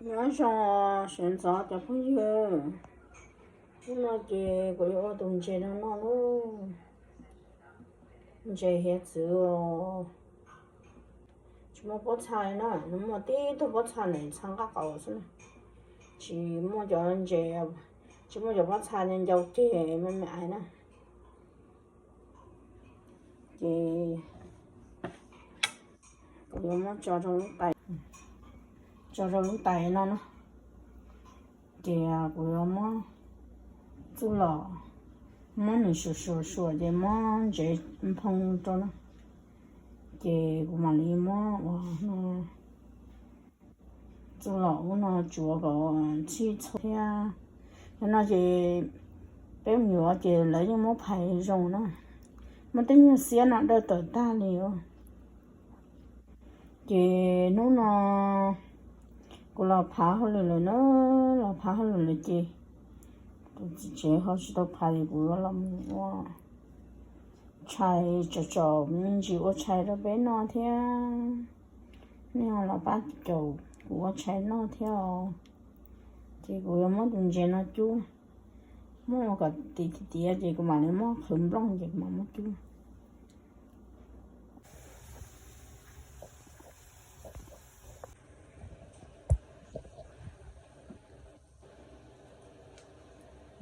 Nyob zoo sawv ntxov cov phooj ywg, hnub no ces kuv yuav ua tus ntses no noj lauj. Ntses hiav txwv os. Tsis muaj pob txha li na, nws muaj tib tug pob txha ntawm txha nqaj qaum xwb na. Tsis muaj cov ntses, tsis muaj cov pob txha ncau ceg me me ais na. Ces kuv yuav muab tso rau lub tais, tso rau lub tais no na. Ces kuv yuav muab txuj lom, muab nws suam suam suam ces muab ntsev nphoo rau na. Ces kuv mam li muab ua no, txuj lom ub no tsuav kom ntxhib txhua thiab. Yog no ces peb me nyuam ces lawv yeej muab phais zoo na, muab tej nyuag xiab no dawj tawm tag li os. Ces hnub no kuv los phav hauj lwm lawm na, los phav hauj lwm lawm ces tus txiv tsev ho tsis tau phav ces kuv yuav los mus ua tshais tsom tsom me ntsis ua tshais rau peb noj thiab. Nej ho los pab caum kuv ua tshais noj thiab os. Ces kuv yuav muab tus ntses no cub, muab ua kom tiav tiav ces kuv mam li muab qhwv nplooj ces kuv mam muab cub.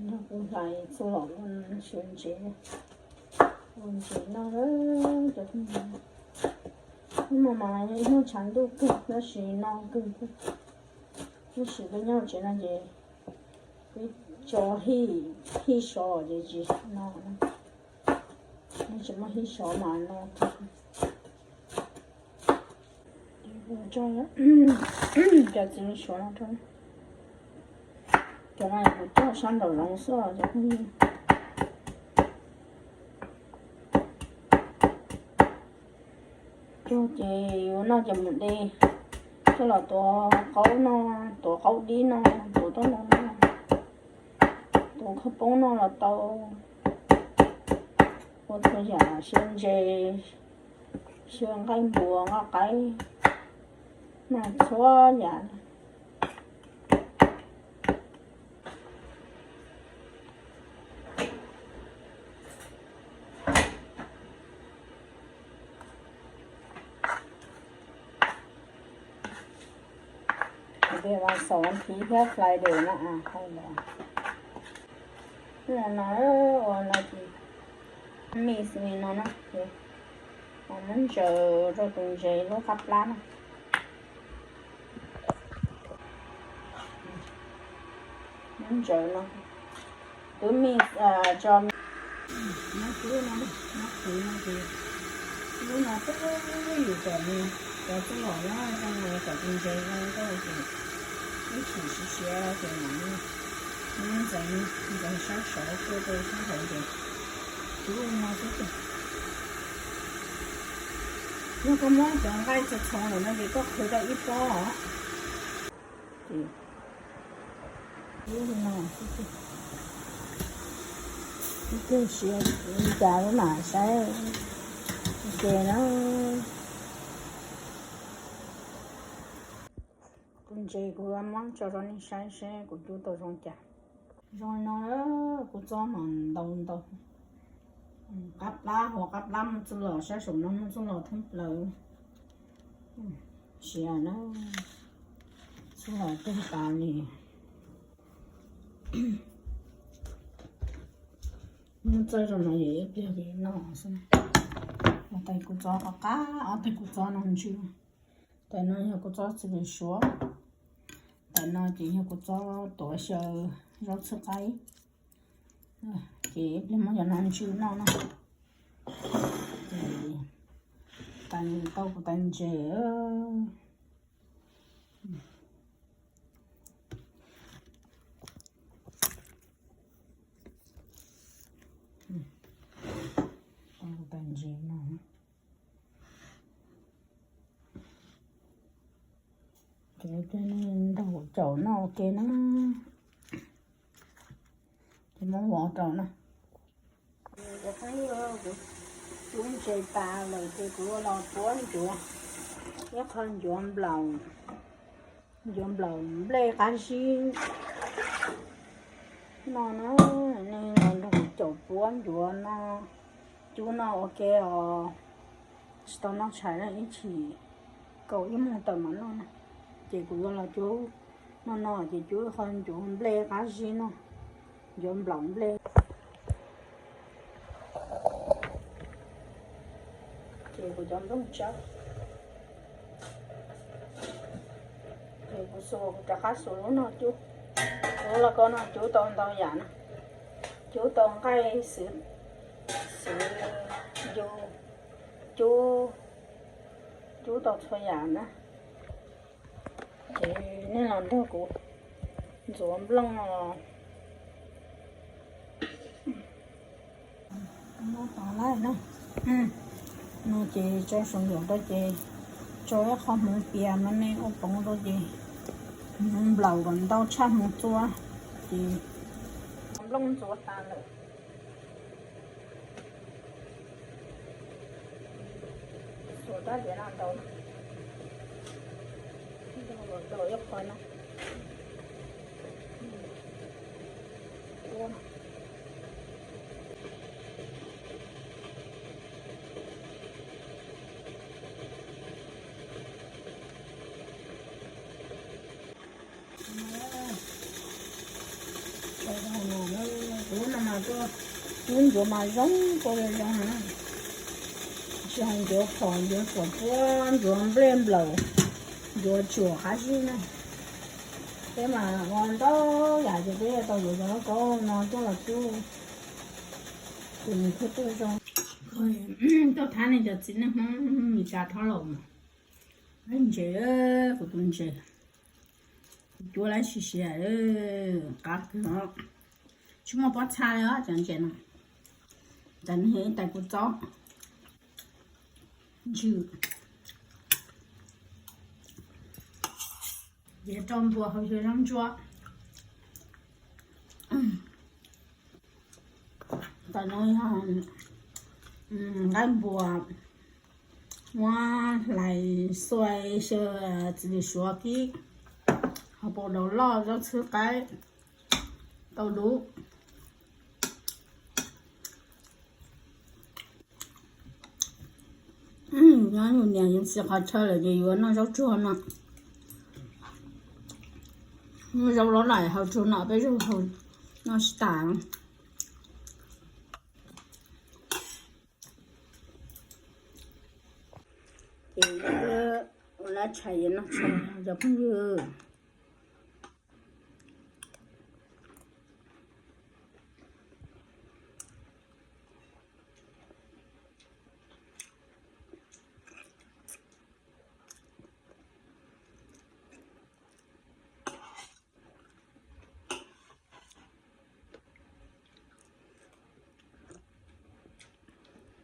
Nrog kuv hlais txuj lom ua ntses, ua ntses noj cov phooj ywg. Hnub no mas ib hnub tshav ntuj kawg tab sis no kawg thiab. Tab sis peb nyob tsev no ces peb tso hij sov ces tsis no, tsis muaj hij sov mas no. Cov txiv suav no rau, cov no kuv coj sab nraum zoov xwb os cov phooj ywg. Cog ces yuav noj ces mus de coj los tuav qaub noj, tuav qaub dib noj, tuav tuaj noj noj, tuav khaub poob noj los tau, ua txhua yam, sia ntses, sia nqaij npua nqaij qaib, noj txhua yam. Tias vas xaum vas thiv thiab Friday no, no ua no ces mix li no na, muab ntsaws rau tus ntses lub qab plab na. Muab ntsaws no, twb mix tso, muab cub no, muab qhwv no ces lub no twb yus kom nws, cov txuj lom no zoo li kom tus ntses zoo nkauj ces ib chim siav siav ces mam li muab ntxeev, ntxeev sab saud tuaj rau sab hauv ces cub li no xwb ces. Yog koj muab cov nqaij txho txho ntawm no ces koj qhwv tau ib pob os. Ces cub li no xwb ces ib pliag siav li cas mam saib ua ke na. Tus ntses kuv muab tso rau nej saib seb kuv cub tau zoo cas. Zoo li no, kuv txob mas ntau ntau. Qab plab, hauv qab plab muaj txuj lom, sab saum no muaj txuj lom thoob plaws. Siav na, txuj lom tag tas li. Muab txawb rau no yog ib pliag noj xwb. Tais kuv txob qab qab, ob tais kuv txob no ntsw. Tais no yog kuv txob txiv lws suav. Tais no ces yog kuv txob tuav xyaw zaub txhwb qaib. Ces ib pliag muab cov no ntsw noj na. Ces tais tau kuv tais ntses. Tau kuv tais ntses no. Ces cia li ntaus caum noj ua ke na. Ces muab vov rau na. Cov phooj ywg, kuv cub ntses tas lawm ces kuv los tuav ncuav, ib qho ncuav nplaum, Ncuav nplaum nplej qab zib no na, nej los nrog kuv caum puab ncuav no, cub no ua ke os. Tsis tau noj tshais na, ib chim kaum ib moos tawm mam noj na. Ces kuv yuav los cub no no ces cub qhov ncuav nplej qab zib no, ncuav nplaum nplej. Ces kuv cov nplooj tsawb, ces kuv xuas, kuv rov qab xuas lub no cub. Lub lauj kaub no cub tau ntau yam na, cub tau nqaij xwb, xwb, ncu, cub, cub tau txhua yam na. Ces nej los nrog kuv ntxuav nplooj os. Muab tov lawm na. No ces tso saum ncaws rau ces tso ib qho hmoov pias no nej ua poov rau ces hmoov nplaum kom ntau tshaj hmoov txua. Ces nplooj ntxuav tas lawm. Xuas rab diav no ntau, ntau ib qho no. Kuv no mas tuaj, kuv ncuav mas zoo, kuj zoo na. Tsis hais ncuav phom, ncuav xuam puab, ncuav nplej nplaum, ncuav tsuam qab zib na. Peb mas ua ntau yam ces peb yuav tau yuav cov lauj kaub no tuaj los cub. Tus nws thiaj tuaj zoo. Tuaj thab nej cov txiv neej Hmoob Mes Kas thab laus mas. Ntses, kuv tus ntses cuab lawm siav siav, qab kawg os. Tsis muaj pob txha li os cov ntses no. Tam no yog ib tais kua txob ntsws, ces rau npua hauv xyaw zaub ntsuab. Tam no yog nqaij npua, muab hlais xuav xyaw txiv lws suav kib, hauv paus daus loj, zaub txhwb qaib, tau dub. Nyob yus niam yus txiv qhov chaw lawm ces yuav noj zaub tsuag no. Zaub los lawm hau tsuag no peb zaub hau noj tsis tas. Ces ua lab tshais yuav noj tshais cov phooj ywg.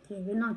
Ces peb noj